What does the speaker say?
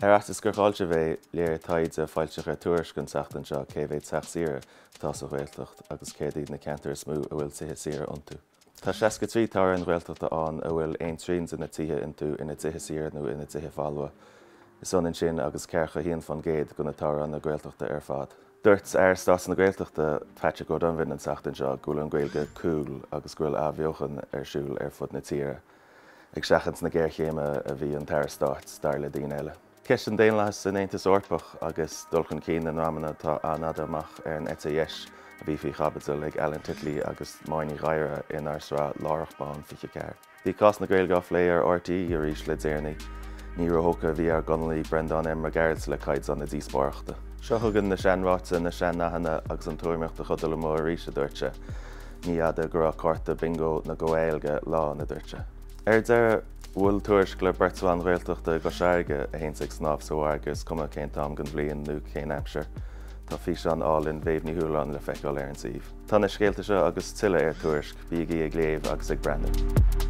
Ar fhaitíos gur chaill sibh é, léirigh taighde foilsithe ar Tuairisc an tseachtain seo cé mhéad teach saoire atá sa Ghaeltacht agus céard iad na ceantair is mó a bhfuil tithe saoire iontu. Tá 63 toghroinn Ghaeltachta ann a bhfuil aon trian de na tithe iontu ina dtithe saoire nó ina dtithe folmha. Is ionann sin agus ceathracha haon fán gcéad de na toghranna Gaeltachta ar fad. Dúirt Aire Stáit na Gaeltachta, Patrick O'Donovan an tseachtain seo go bhfuil an Ghaeilge cool agus go bhfuil athbheochan ar siúl ar fud na tíre. Ag seachaint na géarchéime a bhí an tAire Stáit, dar le daoine eile. Ceist an daonlathais san Aontas Eorpach agus dul chun cinn na ndreamanna atá an-fhada amach ar an eite dheis a bhí faoi chaibidil ag Alan Titley agus Máire Ní Ghadhra inár sraith Lárach Bán 24. Bhí cás na Gaeilge á phlé ar RTÉ arís le déanaí. Ní róthógtha a bhí ár gConallaí Breandán M Mac Gearailt le caighdeán na díospóireachta. Seo chugainn na seanráite, na sean-nathanna agus an tuairimíocht a chodail amuigh arís, a dúirt sé. Ní fhada go raibh cárta bingo na Gaeilge lán, a dúirt sé. Ar deireadh, bhuail Tuairisc le beirt bhan Ghaeltachta i gCois Fharraige a théanns ag snámh sa bhfarraige is cuma cén t-am den bhliain nó cén aimsir. Tá físeán álainn Mhéabh Ní Shúilleabháin le feiceáil ar an suíomh. Tá na scéalta seo agus tuilleadh ar Tuairisc, bígí ag léamh agus ag breathnú.